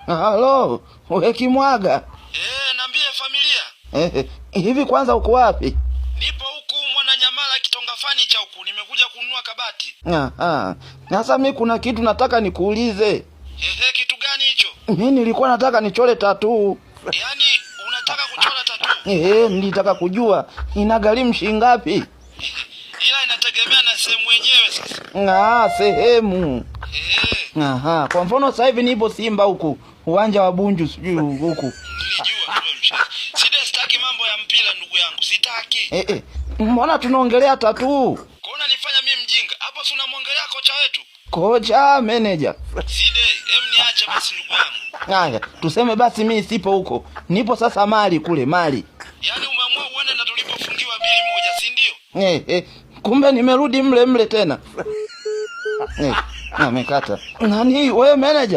Halo, we Kimwaga. Niambie familia. Hivi kwanza uko wapi? Nipo huku Mwananyamala Kitonga Fanicha huku, nimekuja kununua kabati. Aha. Sasa mi kuna kitu nataka nikuulize. Ehe, kitu gani hicho? Mi nilikuwa nataka nichore tatuu. Yaani unataka kuchora tatuu? Nilitaka kujua inagharimu shilingi ngapi? Ila inategemea na sehemu yenyewe sasa. Ah, sehemu. Aha, kwa mfano sasa hivi nipo Simba huku, uwanja wa Bunju sijui huku. Nilijua wewe mshenzi. Side, sitaki mambo ya mpira ndugu yangu, sitaki. Mbona tunaongelea tatuu? Kwa unanifanya mimi mjinga. Hapo si unamwongelea kocha wetu? Kocha, manager. Side, em niache basi ndugu yangu. Haya, tuseme basi mimi sipo huko. Nipo sasa Mali kule, Mali. Yaani umeamua uende na tulipofungiwa 2-1, si ndio? Kumbe nimerudi mle mle tena. Amekata. Nani wewe manager?